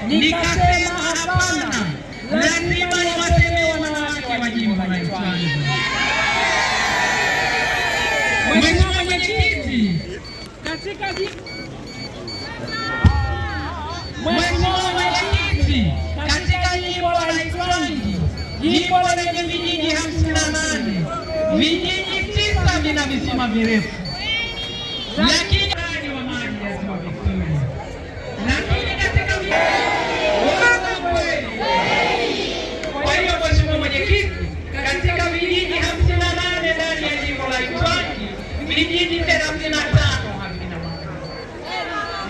Nikasema hapana, lazima niwasemee wanawake wa jimbo la Itwangi. Mheshimiwa Mwenyekiti, katika Mheshimiwa Mwenyekiti, katika jimbo la Itwangi, jimbo lenye vijiji 58, vijiji 9 vina visima virefu, lakini wa maji ya Ziwa Victoria, lakini katika kwa hiyo Mheshimiwa Mwenyekiti, katika vijiji 58 ndani ya jimbo la Itwangi, vijiji 35 havina maji.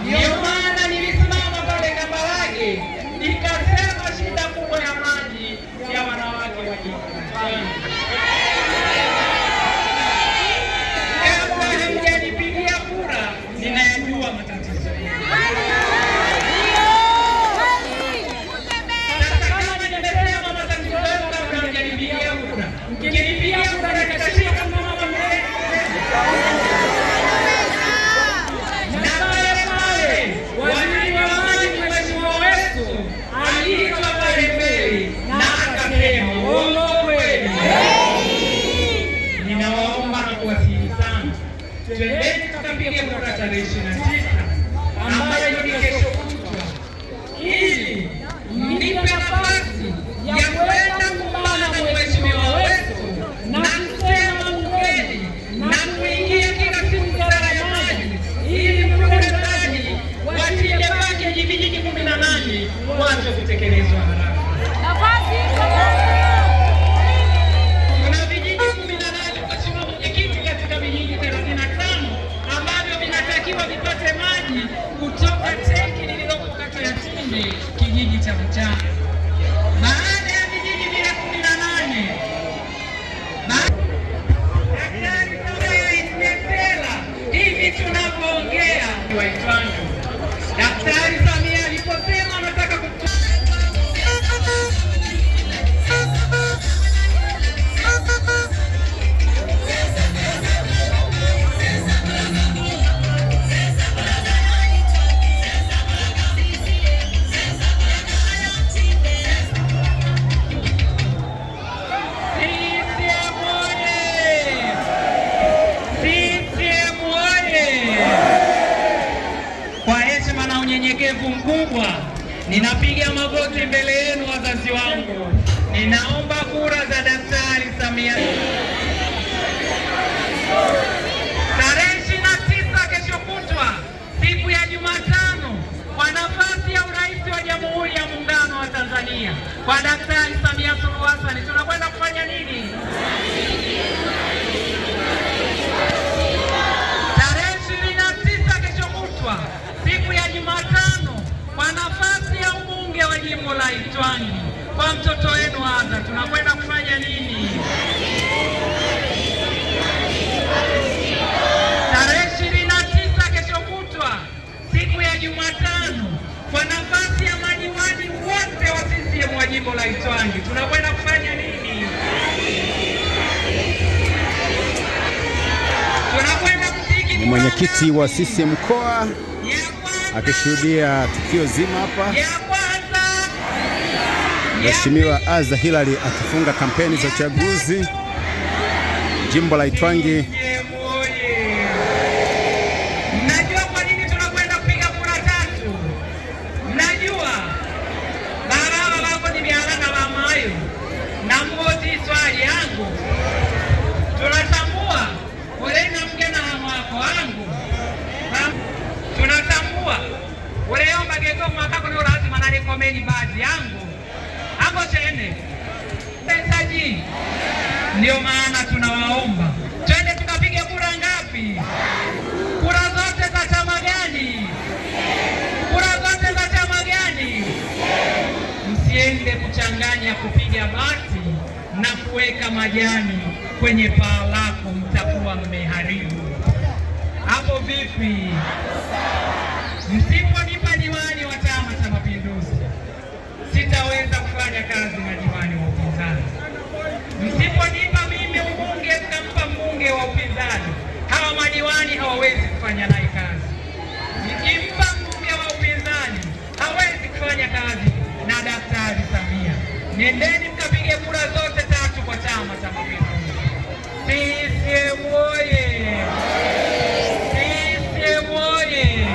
Ndio maana nilisimama pale Kambarage nikasema shida kubwa ya maji ya wanawake wa jimbo la Itwangi. Kabla hamjanipigia kura, ninayajua matatizo yenu. Sasa kama nimesema matatizo yenu kabla hamjanipigia kura, mkinipigia kura nitashika msimamo mbele. Na pale pale waziri wa maji Mheshimiwa wetu aliitwa pale mbele na akasema uongo kweli. Ninawaomba na kuwasihi sana, twendeni tukapige kura tarehe 29 ambayo ni kesho kutwa, ili mnipe nafasi ya kwenda kumbana na mheshimiwa wetu na kusema bungeni na kuingia kila siku wizara ya maji, ili mradi wa Tinde Package vijiji 18 uanze kutekelezwa haraka. Kuna vijiji 18, Mheshimiwa Mwenyekiti, katika vijiji 35 ambavyo vinatakiwa vipate maji kutoka tenki lililoko kata ya Tinde, kijiji cha Mchana. Baada ya vijiji vile 18, Daktari Samia Metela, hivi tunavyoongea Waitwangi, Daktari Samia aliposema anataka CCM oye! CCM oye! Kwa heshima na unyenyekevu mkubwa, ninapiga magoti mbele yenu wazazi wangu, ninaomba kura za Daktari Samia. Tarehe 29 kesho kutwa, siku ya Jumatano, kwa nafasi ya urais wa Jamhuri ya Muungano wa Tanzania kwa Daktari Samia Suluhu Hassan, tunakwenda kufanya nini? Tarehe 29 kesho kutwa, siku ya Jumatano, kwa nafasi ya ubunge wa jimbo la Itwangi kwa mtoto wenu Aza, tunakwenda kufanya nini? Tarehe 29 kesho kutwa, siku ya Jumatano, kwa nafasi ya madiwani wote wa CCM wa jimbo la Itwangi, tunakwenda kufanya nini? Tunakwenda kupigi Ni kura mwenyekiti wa ngapi? CCM mkoa Ya kwanza, akishuhudia tukio zima hapa. ya kwanza, ya Mheshimiwa pili, Aza Hilary akifunga kampeni za uchaguzi jimbo la Itwangi. CCM oye! Mnajua kwa nini tunakwenda kupiga kura tatu? Mnajua baraba bako ni byalana ba mayo na mgoti swali yangu tunatambua ulena mke na hamwako wangu tunatambua uleomba geko mwakako ni lazima nalikomeni baadhi yangu ako chene pesaji. Ndio maana tunawaomba twende tukapige kura ngapi? Kura zote za chama gani? Kura zote za chama gani? Msiende kuchanganya kupiga bati na kuweka majani kwenye paa lako, mtakuwa mmeharibu. Hapo vipi? Msiponipa diwani wa Chama cha Mapinduzi, sitaweza kufanya kazi na diwani wa upinzani. Msiponipa mimi ubunge, mkampa mbunge wa upinzani, hawa madiwani hawawezi kufanya naye kazi. Mkimpa mbunge wa upinzani, hawezi kufanya kazi. Nendeni mkapige kura zote tatu kwa Chama cha Mapinduzi. CCM oye! CCM oye!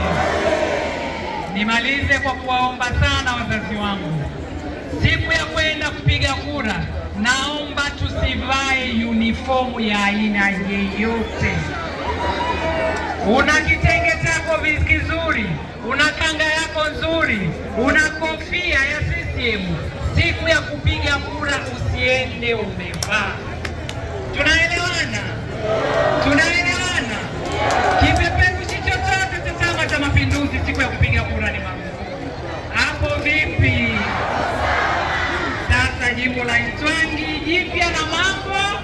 Nimalize kwa kuwaomba sana wazazi wangu, siku ya kwenda kupiga kura, naomba tusivae unifomu ya aina yeyote. Una kitenge chako kizuri, una kanga yako nzuri, una kofia ya CCM, siku ya kupiga kura usiende umevaa. Tunaelewana? Tunaelewana? Kipeperushi chochote cha Chama cha Mapinduzi siku ya kupiga kura ni marufuku. Hapo vipi? Sasa jimbo la Itwangi jipya na mambo.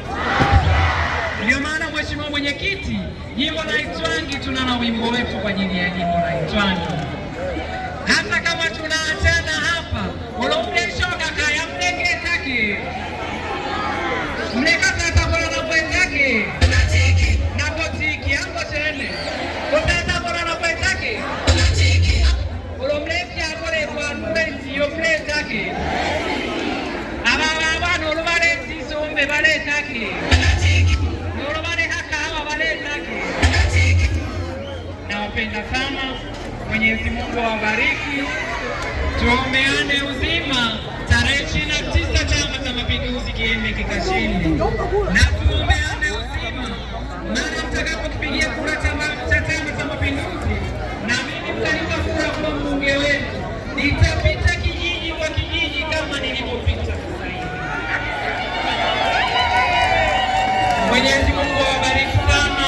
Ndio maana Mheshimiwa Mwenyekiti, jimbo la Itwangi tuna na wimbo wetu kwa ajili ya jimbo la Itwangi. Hata kama tunaachana hapa, ulomleshoka kaya mleketake mlekatatakolana kwenzake nakotiki ango chene kotatakolana kwenzake ulomlefyakolekwanulesiyo mletake ababa nolubalesisumbe baletake nolubalekakahawa baletake. Nawapenda sana. Mwenyezi Mungu awabariki. Tuombeane uzima. Tarehe 29 Chama cha Mapinduzi kiende kikashinde, na tuombeane uzima mara mtakapokipigia kura Chama cha Chama cha Mapinduzi, na mimi mtanipa kura kuwa mbunge wenu, nitapita kijiji kwa kijiji kama nilivyopita sasa hivi. Mwenyezi Mungu awabariki sana,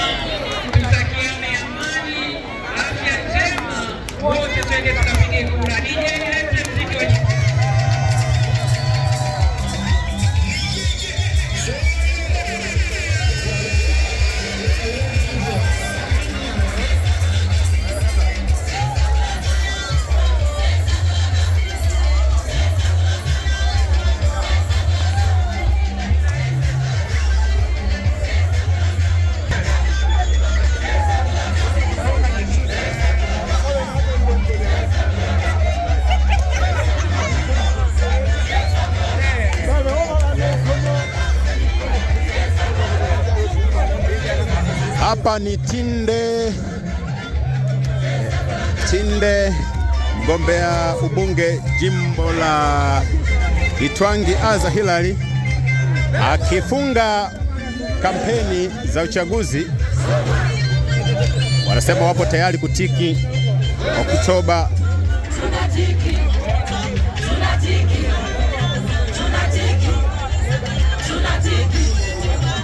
tutakiane amani, afya njema, wote twende tukapige kura. DJ lete mziki wa Hapa ni Tinde Tinde, mgombea ubunge jimbo la Itwangi Aza Hilary akifunga kampeni za uchaguzi. Wanasema wapo tayari kutiki Oktoba.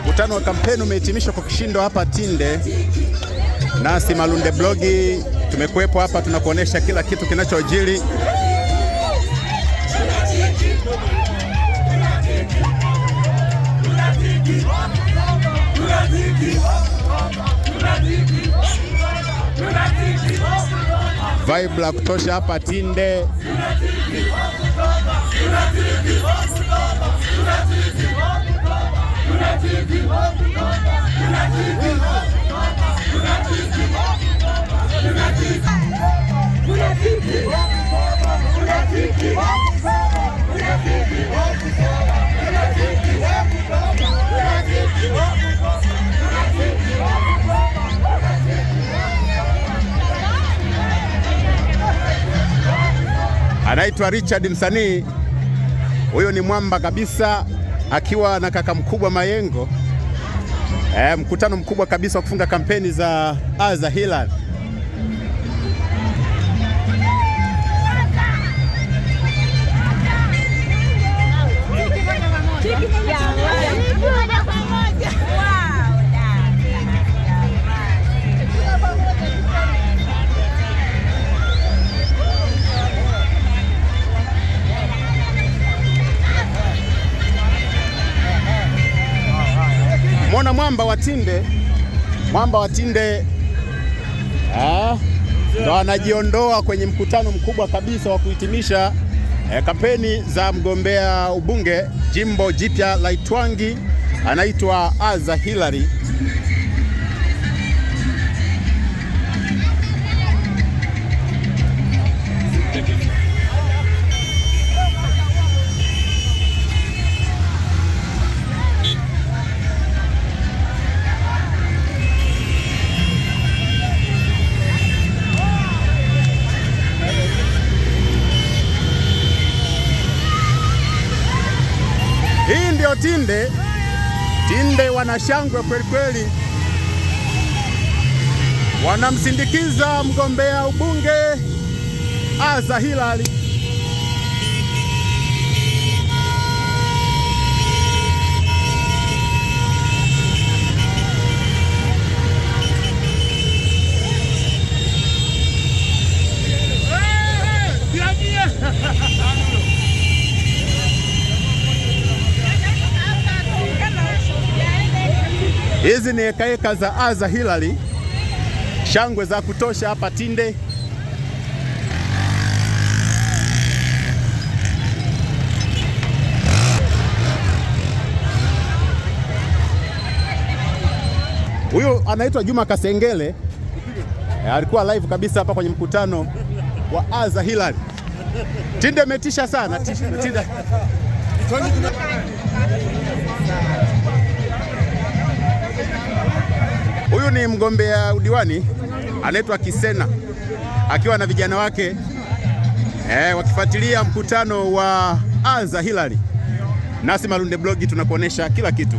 Mkutano wa kampeni umehitimishwa kwa kishindo hapa Tinde. Nasi Malunde Blogi tumekuwepo hapa, tunakuonesha kila kitu kinachojiri. Vibe la kutosha hapa Tinde. Anaitwa Richard msanii huyo, ni mwamba kabisa, akiwa na kaka mkubwa Mayengo. Mkutano mkubwa kabisa wa kufunga kampeni za Aza Hilary. Mwona mwamba wa Tinde, mwamba wa Tinde ndo anajiondoa kwenye mkutano mkubwa kabisa wa kuhitimisha kampeni za mgombea ubunge jimbo jipya la Itwangi, anaitwa Aza Hilary. Hii ndio Tinde. Tinde wana shangwe kweli kweli, wanamsindikiza mgombea ubunge Aza Hilali. Hizi ni hekaheka za Aza Hilali, shangwe za kutosha hapa Tinde. Huyu anaitwa Juma Kasengele, alikuwa live kabisa hapa kwenye mkutano wa Aza Hilali. Tinde imetisha sana. Tinde. Huyu ni mgombea udiwani anaitwa Kisena akiwa na vijana wake wakifuatilia mkutano wa Aza Hilali. Nasi Malunde Blog tunakuonesha kila kitu.